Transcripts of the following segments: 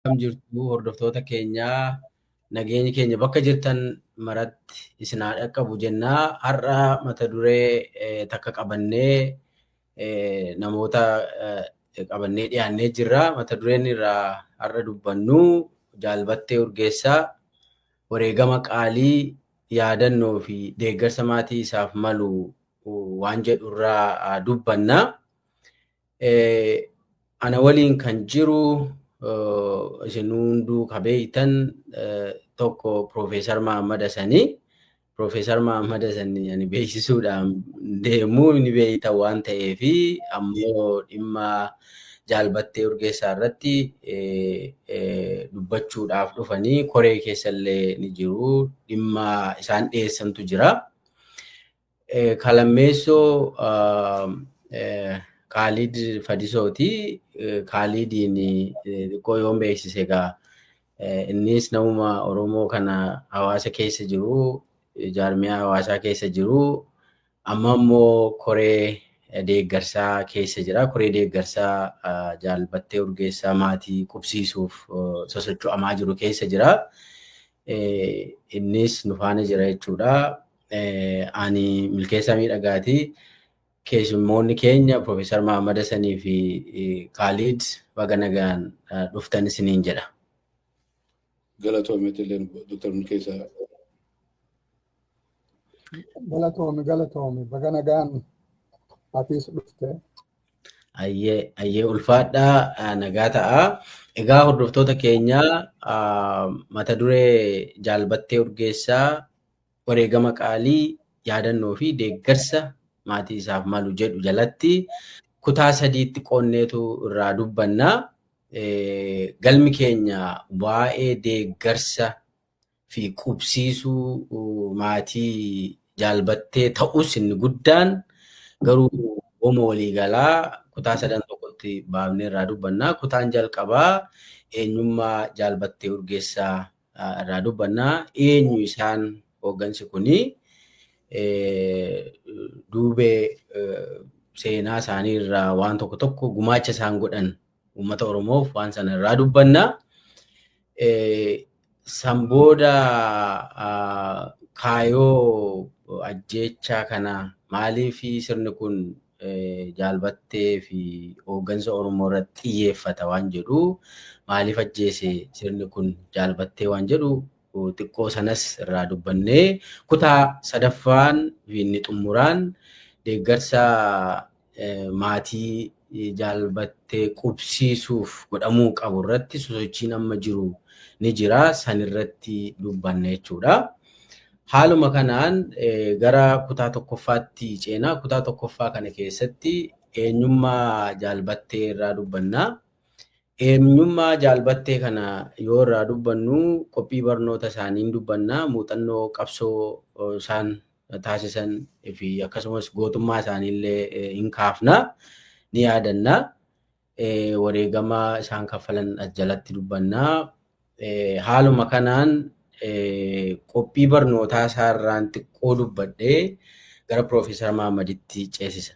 Akkam jirtu hordoftoota keenyaa, nageenyi keenya bakka jirtan maratti isin haa dhaqqabu jennaa. Har'a mata duree takka qabannee, namoota qabannee dhiyaannee jirra. Mata dureen irraa har'a dubbannu Jaalbattee Urgeessaa, wareegama qaalii, yaadannoo fi deeggarsa maatii isaaf malu waan jedhu irraa dubbanna. Ana waliin kan jiru, isin hunduu ka beektan, tokko Piroofeesar Mahammad Hassanii. Piroofeesar Mahammad Hassanii ani beeksisuudhaan deemuu ni beektan waan ta'eefi, ammoo dhimma Jaalbattee Urgeessaa irratti dubbachuudhaaf dhufanii koree keessallee ni jiru. Dhimma isaan dhiyeessantu jira. Kalammeessoo Kaalid Fadisooti. Kaalidiin xiqqoo yoon beeksise egaa, innis namuma Oromoo kana hawaasa keessa jiru, jaarmiyaa hawaasaa keessa jiru, amma immoo koree deeggarsaa keessa jira. Koree deeggarsaa Jaalbattee Urgeessaa maatii qubsiisuuf sosocho'amaa jiru keessa jira. Innis nu faana jira jechuudha. Ani Milkeessaa Miidhagaati. Keessummoonni keenya Piroofeesar Mahammad Hassanii fi Kaalid, baga nagaan dhuftan isiniin jedha. Galatoomeet illee, Dr. Milkeessaa. Galatoomi, galatoomi, baga nagaan atis dhufte. Ayyee, ayyee, ulfaadhaa, nagaa ta'a. Egaa hordoftoota keenya, mata duree Jaalbattee Urgeessaa, wareegama qaalii, yaadannoo fi deeggarsa maatii isaaf malu jedhu jalatti kutaa sadiitti qoonneetu irraa dubbanna. Galmi keenya waa'ee deeggarsa fi qubsiisuu maatii Jaalbattee ta'us, inni guddaan garuu goma waliigalaa kutaa sadan tokkotti baafnee irraa dubbanna. Kutaan jalqabaa eenyummaa Jaalbattee Urgeessaa irraa dubbanna. Eenyu isaan, hooggansi kuni, duubee seenaa isaanii irraa waan tokko tokko, gumaacha isaan godhan uummata Oromoof, waan sana irraa dubbanna. San booda kaayoo ajjeechaa kana, maaliif sirni kun Jaalbattee fi hooggansa Oromoo irratti xiyyeeffata waan jedhu, maaliif ajjeese sirni kun Jaalbattee waan jedhu xiqqoo sanas irraa dubbannee, kutaa sadaffaan fi inni xumuraan deeggarsa maatii Jaalbattee qubsiisuuf godhamuu qabu irratti sosochiin amma jiru ni jira, san irratti dubbanna jechuudha. Haaluma kanaan gara kutaa tokkoffaatti ceenaa. Kutaa tokkoffaa kana keessatti eenyummaa Jaalbattee irraa dubbanna. Eenyummaa Jaalbattee kana yoo irraa dubbannu, qophii barnoota isaaniin dubbanna. Muuxannoo qabsoo isaan taasisan fi akkasumas gootummaa isaaniillee hin kaafna. Ni yaadanna. Wareegama isaan kaffalan as jalatti dubbanna. Haaluma kanaan qophii barnootaa isaarraan xiqqoo dubbadhee gara Piroofeesar Mahammaditti ceesisa.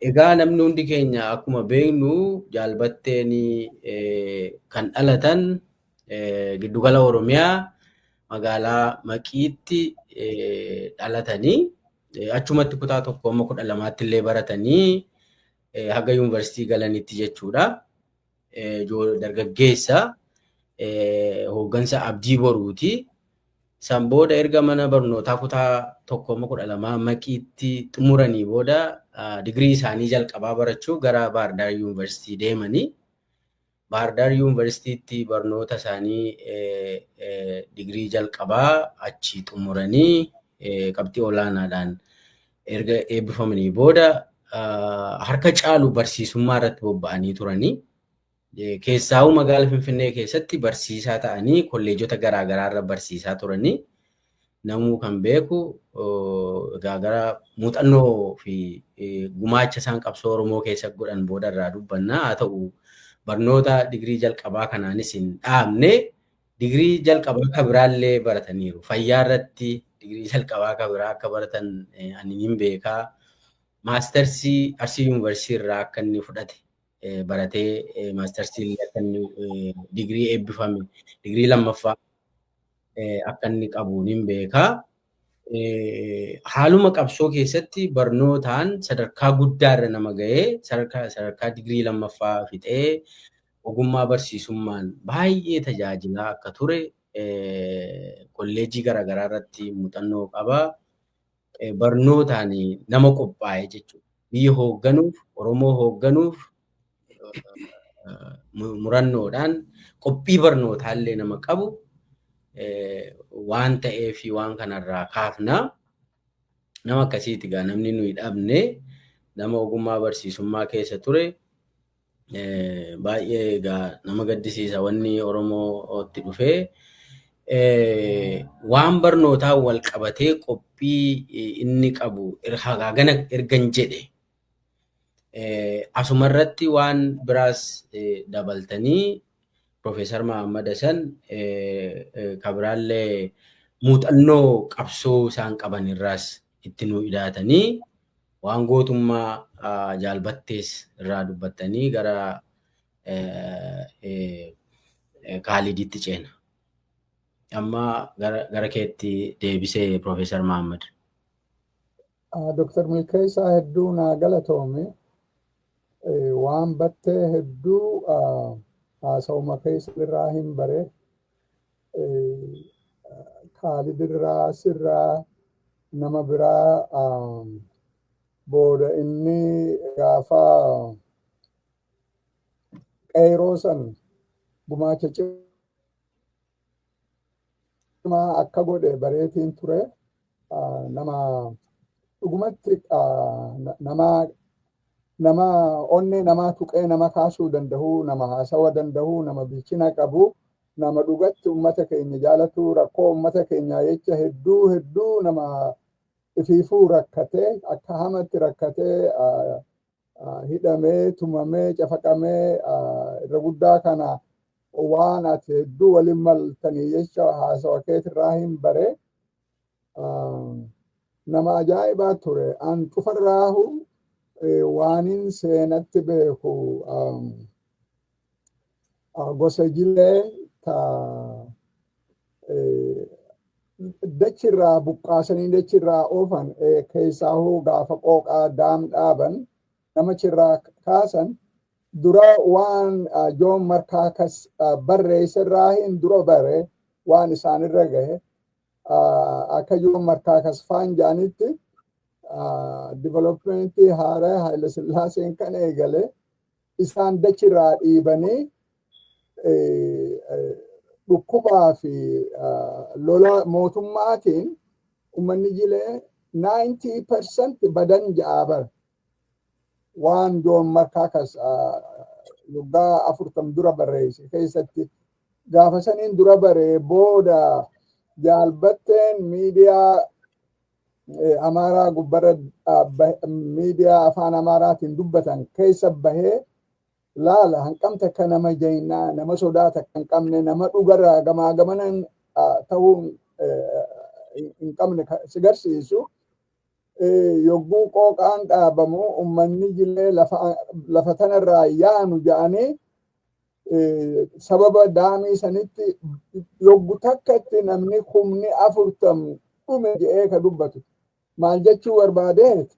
Egaa namni hundi keenya akkuma beeknu, Jaalbatteen kan dhalatan giddugala Oromiyaa, magaalaa Maqiitti dhalatanii, achumatti kutaa 1 amma 12tti illee baratanii, haga yuunivarsiitii galanitti jechuudha. Dargaggeessa hooggansa Abdii Boruuti. San booda erga mana barnootaa kutaa 1 amma 12 Maqiitti xumuranii booda, digirii isaanii jalqabaa barachuu gara Baardaar Yuunivarsiitii deemanii, Baardaar Yuunivarsiitiitti barnoota isaanii digirii jalqabaa achi xumuranii, qabxii olaanaadhaan erga eebbifamanii booda, harka caalu barsiisummaa irratti bobba'anii turanii. Keessaa'uu magaalaa Finfinnee keessatti barsiisaa ta'anii kolleejota garaagaraa irra barsiisaa turanii. Namuu kan beeku egaa gara muuxannoo fi gumaacha isaan qabsoo Oromoo keessa godhan booda irraa dubbanna. Haa ta'u, barnoota digirii jalqabaa kanaanis hin dhaabne, digirii jalqabaa kan biraallee barataniiru. Fayyaa irratti digirii jalqabaa kan biraa akka baratan ani hin beekaa. Maastersii Arsii Yuunivarsiitii irraa akka inni fudhate Baratee maastarsii akka inni digirii eebbifame, digirii lammaffaa akka inni qabu nin beekaa. Haaluma qabsoo keessatti barnootaan sadarkaa guddaarra nama ga'ee, sadarkaa digirii lammaffaa fixee, ogummaa barsiisummaan baay'ee tajaajilaa akka ture, kolleejjii garaagaraa irratti muuxannoo qaba. Barnootaan nama qophaa'e jechuudha. Biyya hoogganuuf, Oromoo hoogganuuf murannoodhaan qophii barnootaallee nama qabu waan ta'eef waan kanarraa kaafna. Nama akkasiiti egaa namni nuyi dhabne, nama ogummaa barsiisummaa keessa ture. Baay'ee egaa nama gaddisiisa wanni Oromootti dhufee. Waan barnootaan wal qabatee qophii inni qabu hagana ergan jedhe. Asumarratti waan biraas dabaltanii, Profeesar Mahammad Hasan kabiraallee muuxannoo qabsoo isaan qaban irraas itti nu idaatanii, waan gootummaa jaalbattees irraa dubbattanii gara Kaaliditti ceena. Amma gara keetti deebisee, Profeesar Mahammad. Dr. Milkeessaa, hedduu naa galatoomi. Waan battee hedduu haasawuma keessa irraa hin bare. Kaalid irraa, sirraa, nama biraa booda inni gaafa qeeroo san gumaacha cimaa akka godhe bareetiin ture. Nama dhugumatti nama onnee namaa tuqee nama kaasuu danda'u, nama haasawa danda'u, nama bilchina qabu, nama dhugatti ummata keenya jaalatu, rakkoo ummata keenyaa jecha hedduu hedduu nama ifiifuu rakkatee, akka hamatti rakkatee, hidhamee, tumamee, cafaqamee, irra guddaa kana waan ati hedduu waliin maltanii jecha haasawa keetirraa hin bare. Nama ajaa'ibaa ture. An cufarraahu waanin seenatti beeku gosa jilee ta dachirraa buqqaasanii dachirraa oofan, keessaahuu gaafa qooqaa daam dhaaban namachirraa kaasan, dura waan Joon Markaakas barreessirraa hin dura bare waan isaanirra gahe. Akka Joon Markaakas faan jaanitti developmentii haaraa Haayile Sillaaseen kan eegale isaan dachirraa dhiibanii dhukkubaa fi lola mootummaatiin uummanni jilee 90% badan ja'a bara. Waan Joon Markaakas waggaa 40 dura barreesse keessatti gaafa saniin dura baree, booda jaalbatteen miidiyaa Amaaraa gubbarra, miidiyaa afaan Amaaraatiin dubbatan keessa bahee laala, hanqamta akka nama jaynaa, nama sodaata kan qabne, nama dhugarraa gamaa gamanan ta'uu hin qabne si garsiisu. Yogguu qooqaan dhaabamu ummanni jilee lafa tanarraa yaanu ja'anii, sababa daamii sanitti yoggu takkatti namni 40,000 dhume jedhee ka dubbatu. Maal jechuu barbaadeet?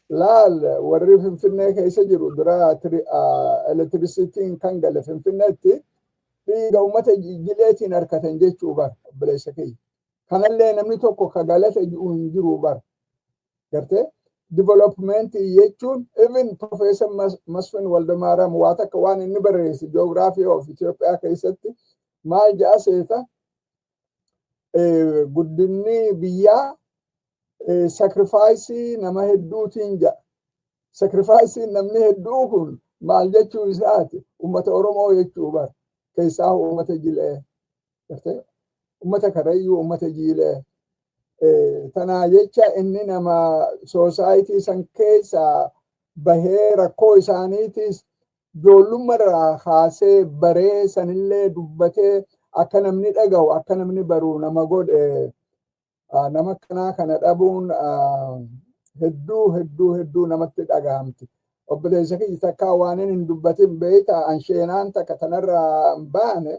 Laal, warri Finfinnee keessa jiru dura elektirisitiin kan gale Finfinneetti dhiiga uummata jileetiin harkatan jechuu bar, obboleessa kiyya. Kanallee namni tokko ka galata hin jiru bar. Gartee, developmentii jechuun, even Professor Masfin Waldemaaram waa takka waan inni barreesse Geography of Ethiopia keessatti maal ja'a seeta? Guddinni biyyaa sacrifice nama hedduutiin ja'a. Sacrifice namni hedduu kun maal jechuu isaati? Ummata Oromoo jechuu bar. Keessaa ummata jilee. Gartee, ummata Karrayyuu, ummata Jiilee. Tanaa jecha inni nama society san keessaa bahee rakkoo isaaniitis ijoollummarraa kaasee baree, sanillee dubbatee akka namni dhaga'u, akka namni baru nama godhe. Nama akkanaa kana dhabuun hedduu hedduu hedduu namatti dhaga'amti. Obboleessa kiyya, takkaa waan hin dubbatin beektaa, ansheenaan takka tanarraa hin baane.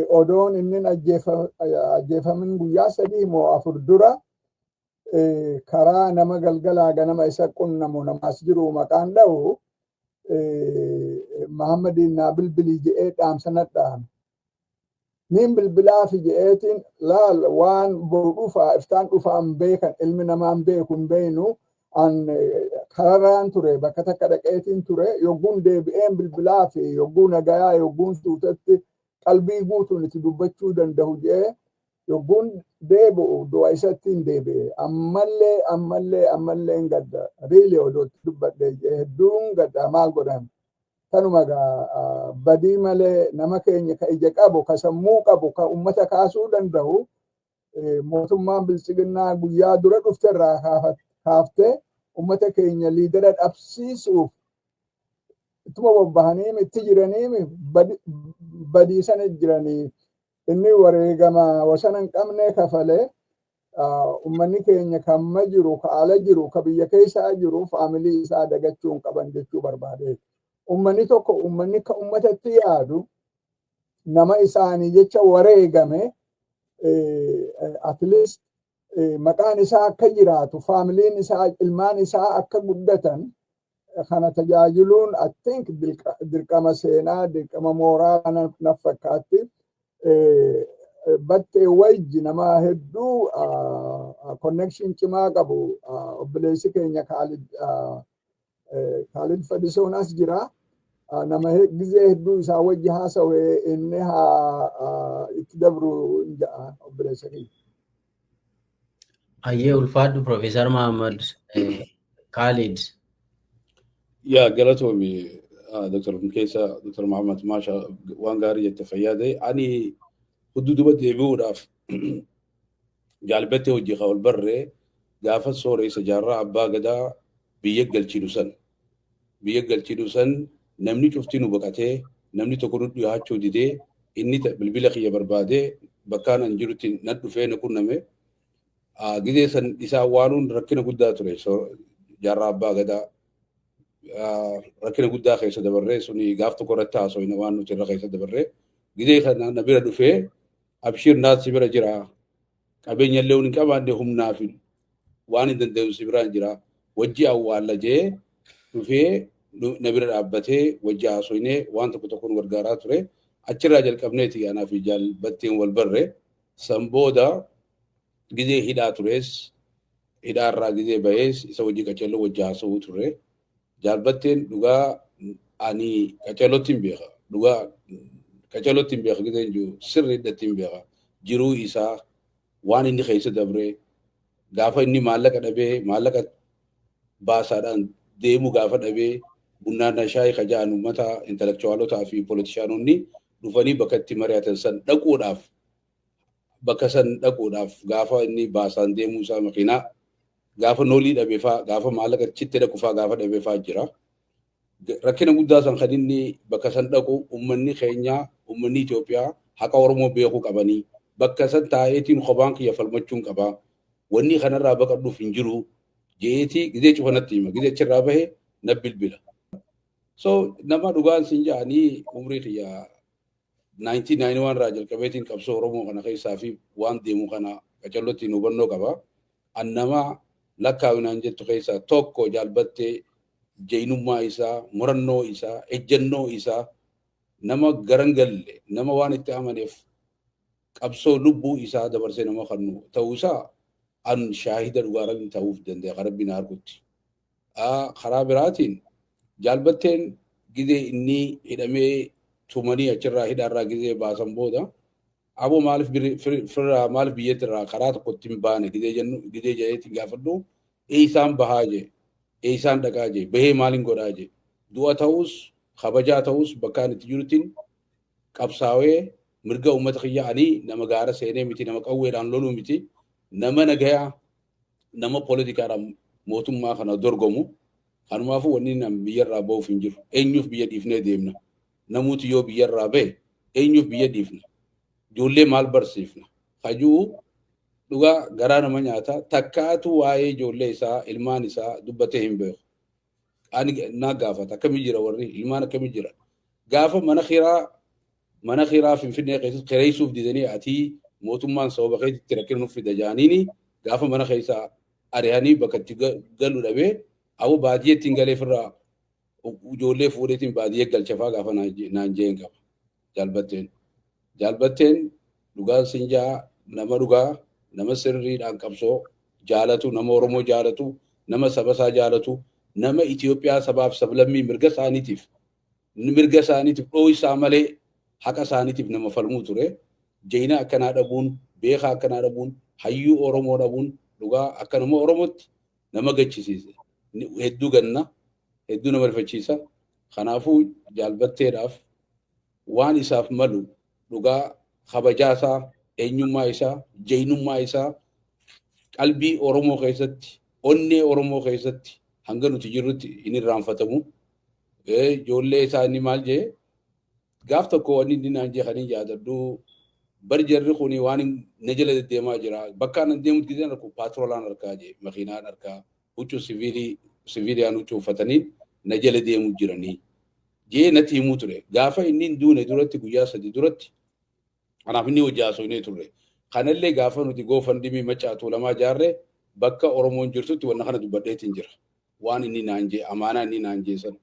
Odoon inni ajjeefamin guyyaa 3 moo 4 dura karaa nama galgalaa ganama isa qunnamu, namaas jiru maqaan dha'u, Mahammadiin naa bilbilii je'ee dhaamsa nadhaame. Niin bilbilaafi je'eetiin, laal, waan boru dhufaa iftaan dhufaa hin beekan, ilmi namaa hin beeku, hin beeynu. An kararraan ture, bakka takka dhaqeetiin ture. Yogguun deebi'een bilbilaafi, yogguu nagayaa, yogguun suutatti qalbii guutuun itti dubbachuu danda'u je'ee, yogguun deebi'u du'a isatti hin deebi'e. Ammallee, ammallee, ammallee hin gadda. Riili odootti dubbadhe hedduun gadda. Maal godhan, tanuma gaa. Badii malee nama keenya ka ija qabu, ka sammuu qabu, ka ummata kaasuu danda'u, mootummaan bilchiginnaa guyyaa dura dhufterraa kaaftee ummata keenya leader dhabsiisuuf ittuma bobbahanii itti jiranii, badii sana jiranii. Inni wareegama wasana hin qabne kafalee, ummanni keenya kamma jiru, ka ala jiru, ka biyya keessaa jiru, faamilii isaa dagachuu hin qaban jechuu barbaade. Ummanni tokko, ummanni ka ummatatti yaadu, nama isaanii jecha wareegame, at least maqaan isaa akka jiraatu, faamiliin isaa, ilmaan isaa akka guddatan kana tajaajiluun, I think, dirqama seenaa, dirqama mooraa na fakkaatti. Battee wajji nama hedduu connection cimaa qabu, obboleessi keenya Kaalid Fadisoon as jira. Nama gizee hedduu isaa wajji haasawee, inni haa itti dabru hin ja'a obboleessa keenya. Ayyee, ulfaadhu Profeesar Mahammad. Kaalid. Yaa galatoomi Dr. Keessa, Dr. Mahammad, maasha, waan gaarii jette, fayyaade. Ani hudduu duba deebi'uudhaaf, jaalbattee hojii ol barree gaafa Sooressa Jaarraa Abbaa Gadaa biyya galchiinu san. Biyya galchiinu san namni cuftii nu baqatee, namni tokko nu dhiyaachuu didee, inni bilbila kiyya barbaadee bakkaan an jirutti na dhufee na qunname. Gizee san isaa waaluun rakkina guddaa ture. Jaarraa Abbaa Gadaa rakkina guddaa keessa dabarree, suni gaaf tokko irratti haasofne waan nuti irra keessa dabarree. Gizee kana na bira dhufee, "Abshiir, naat si bira jira, qabeenya illee hin qabaanne, humnaa fi waan hin danda'u si biraan jira, wajji awwaalla," jee dhufee na bira dhaabbatee wajji haasofnee waan tokko tokko nu gargaaraa ture. Achirraa jalqabneeti anaa fi jaalbatteen wal barre. San booda gizee hidhaa tures, hidhaarraa gizee bahees, isa wajji qaceelloo wajji haasawuu ture. Jaalbatteen dhugaa ani qaceellootti hin beeka. Dhugaa qaceellootti hin beeka gizee jiru, sirriidhatti hin beeka. Jiruu isaa, waan inni keessa dabre, gaafa inni maallaqa dhabee, maallaqa baasaadhaan deemu gaafa dhabee, bunnaan shaayii kaja'an uummata intellectualotaa fi politicianonni dhufanii bakka itti mari'atan san dhaquudhaaf, bakka san dhaquudhaaf gaafa inni baasaan deemuu isaa, makiinaa gaafa noolii dhabee faa, gaafa maallaqa chitti dhaqu faa gaafa dhabee faa jira. Rakkina guddaa san kan inni bakka san dhaqu, uummanni keenya, uummanni Itoophiyaa haqa Oromoo beekuu qabanii, bakka san taa'eetiin kophaan kiyya falmachuun qabaa. Wanni kanarraa baqadhuuf hin jiru jeetii gizee cufanatti hima. Gizee achirraa bahe na bilbila. So nama dhugaan sin jedhanii, umrii kiyya 1991 irraa jalqabeetiin qabsoo Oromoo kana keessaa fi waan deemu kana qacallootti hubannoo qaba. An nama lakkaawinaan jettu keessaa tokko jaalbattee jeenummaa isaa, murannoo isaa, ejjennoo isaa, nama garan galle, nama waan itti amaneef qabsoo lubbuu isaa dabarsee nama kennu ta'uu isaa an shaahida dhugaa Rabbiin ta'uuf danda'a, Rabbiin argutti. Karaa biraatiin jaalbatteen gizee inni hidhamee tumanii achirraa hidhaarraa gizee baasan booda, "Aboo, maaliif firraa, maaliif biyyattirraa karaa tokkotti hin baane?" gizee jennu, gizee jedheetiin gaafadhu, "Eeysaan bahaa?" jee, "Eeysaan dhaqaa?" jee, "Bahee maaliin godhaa?" jee. "Du'a ta'us kabajaa ta'us bakkaan itti jiruttiin qabsaawee mirga uummata kiyya. Ani nama gaara seenee miti, nama qawweedhaan loluu miti, nama nagayaa, nama poolitikaadhaan mootummaa kana dorgomu. Kanumaafuu wanni nam biyyarraa ba'uuf hin jiru. Eenyuuf biyya dhiifnee deemna? Namuuti yoo biyyarraa ba'e, eenyuuf biyya dhiifna? Ijoollee maal barsiifna?" Hajuu dhugaa garaa nama nyaata. Takkaatu waa'ee ijoollee isaa, ilmaan isaa dubbatee hin beeku. Ani naa gaafata, akkamii jira warri ilmaan, akkamii jira. Gaafa mana kiraa Finfinnee keessatti kireessuuf didanii, atii mootummaan sababa keetitti rakkina nuuf fida jaaniini, gaafa mana keessaa ari'anii bakka itti galu dhabee, abu baadiyyeetti hin galeefirraa ijoollee fuudheetiin baadiyyee galchafaa gaafa naan jeen qaba. Jaalbatteen. Jaalbatteen dhugaan sinjaa nama dhugaa, nama sirriidhaan qabsoo jaalatu, nama Oromoo jaalatu, nama saba isaa jaalatu, nama Itoophiyaa sabaaf sablammii mirga isaaniitiif dhoo'isaa malee haqa isaaniitiif nama falmuu ture. Jayina akkanaa dhabuun, beekaa akkanaa dhabuun, hayyuu Oromoo dhabuun dhugaa akka nama Oromootti nama gachisiise. Hedduu ganna, hedduu nama rifachiisa. Kanaafuu Jaalbatteedhaaf waan isaaf malu dhugaa kabajaa isaa, eenyummaa isaa, jaynummaa isaa qalbii Oromoo keessatti, onnee Oromoo keessatti hanga nuti jirrutti hin irraanfatamu. Ijoollee isaa inni maal jee gaaf tokko wanni inni naan jee kan hin yaadadhu, bar jarri kuni waan na jala deddeemaa jira. Bakka an deemutti giseen arku paatroolaan harkaa jee, makiinaan harkaa, huccuu siviilii, siviiliyaan huccuu uffatanii na jala deemuu jiranii jee natti himuu ture. Gaafa inni hin duune duratti, guyyaa 3 duratti, kanaaf inni hojii haasofnee turre. Kanallee gaafa nuti GoFundMe Maccaa Tuulamaa ijaarre, bakka Oromoon jirtutti wanna kana dubbadheetiin jira. Waan inni naan jee, amaanaa inni naan jee sana.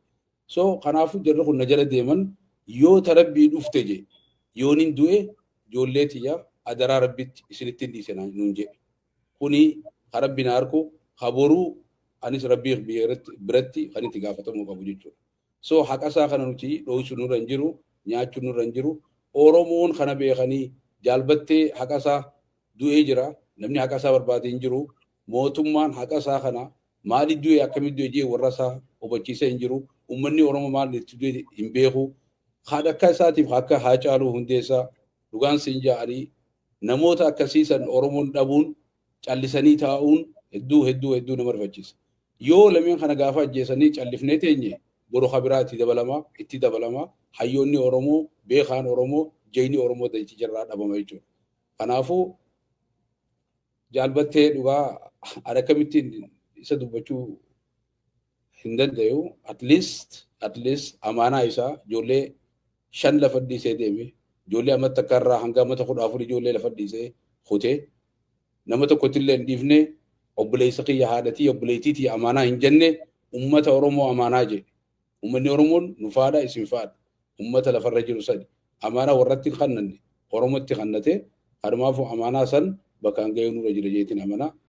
So kanaafuu jarri kun na jala deeman, yoo tarabbii dhufte je, yoon hin du'e, ijoollee tiyya adaraa Rabbitti isinitti hin dhiise nuun jee. Kuni ka Rabbi na arku, ka boruu anis Rabbii biratti kan itti gaafatamuu qabu jechuudha. So haqa isaa kana nuti dho'isuu nurra hin jiru, nyaachuu nurra hin jiru. Oromoon kana beekanii Jaalbattee haqa isaa du'ee jira. Namni haqa isaa barbaade hin jiru. Mootummaan haqa isaa kana maaliif du'e, akkamitti du'e jee warra isaa hubachiisee hin jiru. Uummanni Oromoo maal itti du'e hin beeku. Haadha akka isaatiif akka Haacaaluu Hundeessaa, dhugaan siin ja'anii, namoota akkasiisan Oromoon dhabuun, callisanii taa'uun hedduu hedduu hedduu nama rifachiisa. Yoo lameen kana gaafa ajjeesanii callifnee teenye, boru kabiraa itti dabalamaa, itti dabalamaa, hayyoonni Oromoo, beekaan Oromoo, jayni Oromoo dachii jirraa dhabama jechuudha. Kanaafuu Jaalbattee dhugaa ani akkamittiin isa dubbachuu hin danda'u. At least amaanaa isaa ijoollee shan lafa dhiisee deeme. Ijoollee amma takka irraa hanga amata 14 ijoollee lafa dhiisee kutee, nama tokkotti illee hin dhiifne. Obboleessa kiyya, haadhatii, obboleettiitii amaanaa hin jenne, ummata Oromoo amaanaa jedhe. Uummanni Oromoon nu faadha, isin faadha. Ummata lafarra jiru sadi. Amaanaa warratti hin kannanne, Oromootti kannate. Kanumaafuu amaanaa san bakkaan gahee nurra jira jeetiin amanaa.